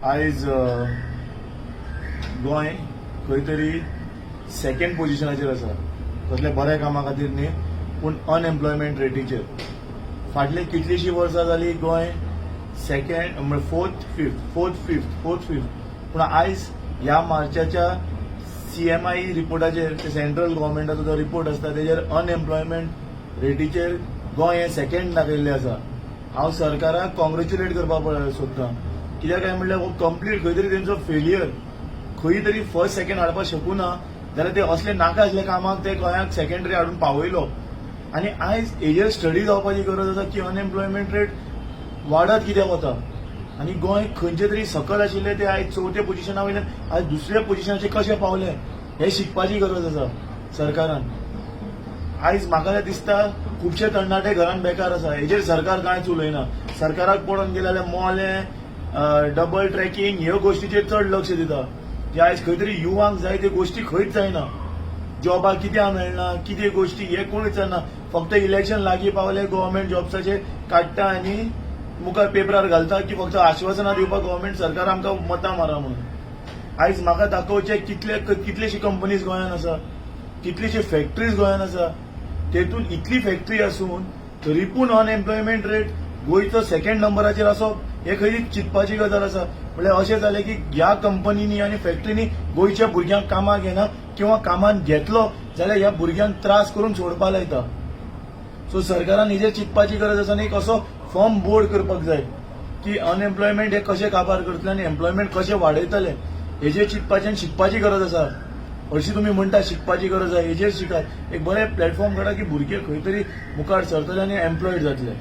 आयज गोंय खंय तरी सेकंड पोजिशनाचेर आसा, कसल्या बऱ्या कामा खातीर न्ही, पूण अनएम्प्लॉयमेंट रेटीचेर. फाटलीं कितलींशीं वर्सां जालीं गोंय सेकंड म्हळ्यार fourth, fifth, fourth, fifth, fourth, fifth. पूण आयज ह्या मार्चाच्या सीएमआय रिपोर्टाचेर, ते सेंट्रल गव्हर्मेंटाचो जो रिपोर्ट आसता, तेजेर अनएम्प्लॉयमेंट रेटीचेर गोंय हें सेकंड दाखयल्लें आसा. हांव सरकाराक कॉंग्रेच्युलेट करपाक सोदतां. कित्याक काय म्हणल्यार हो कंप्लीट खंय तरी तेंचो फेलियर. खंय तरी फर्स्ट, सेकंड हाडपाक शकूना जाल्यार ते असले नाका आसल्या कामाक ते गोंयाक सेकंडरी हाडून पावयलो. आनी आयज हेजेर स्टडी जावपाची गरज आसा की अनएम्प्लॉयमेंट रेट वाडत कित्याक वता आनी गोंय खंयचे तरी सकल आशिल्ले ते आयज चवथ्या पोजिशना वयल्यान आयज दुसऱ्या पोजिशनाचेर कशें पावले, हें शिकपाची गरज आसा सरकारान. आयज म्हाका दिसता, खुबशे तरणाटे घरान बेकार आसा. हेजेर सरकार कांयच उलयना. सरकाराक पळोवन गेले जाल्यार मोलें, डबल ट्रॅकिंग ह्यो गोश्टीचेर चड लक्ष दिता, जे आयज खंय तरी युवांक जाय त्यो गोश्टी खंयच जायना. जॉबाक कित्याक मेळना, कितें गोश्टी, हे कोण विचारना. फक्त इलेक्शन लागीं पावले, गव्हर्मेंट जॉब्साचे काडटा आनी मुखार पेपरार घालता की फक्त आश्वासनां दिवपाक गव्हर्मेंट सरकार आमकां मतां मारा म्हणून. आयज म्हाका दाखोवचें, कितले कितलेशी कंपनीज गोंयांत आसा, कितलीशी फॅक्टरीज गोंयांत आसा. तेतून इतली फॅक्टरी आसून तरी पूण अनएम्प्लॉयमेंट रेट गोंयचो सेकंड नंबराचेर आसप हे खंय चिंतपाची गजाल आसा. म्हणल्यार अशें जालें की ह्या कंपनींनी आनी फॅक्टरींनी गोंयच्या भुरग्यांक कामाक घेना किंवा कामान घेतलो जाल्यार ह्या भुरग्यांक त्रास करून सोडपा लायता. सो सरकारान हेजेर चिंतपाची गरज आसा आनी एक असो फर्म बोर्ड करपाक जाय की अनएम्प्लॉयमेंट हे कशें काबार करतले आनी एम्प्लॉयमेंट कशें वाडयतले, हेजेर चिंतपाची आनी शिकपाची गरज आसा. हरशीं तुमी म्हणटा शिकपाची गरज आसा, हेजेर शिकात. एक बरें प्लॅटफॉर्म काडा की भुरगे खंय तरी मुखार सरतले आनी एम्प्लॉयड जातले.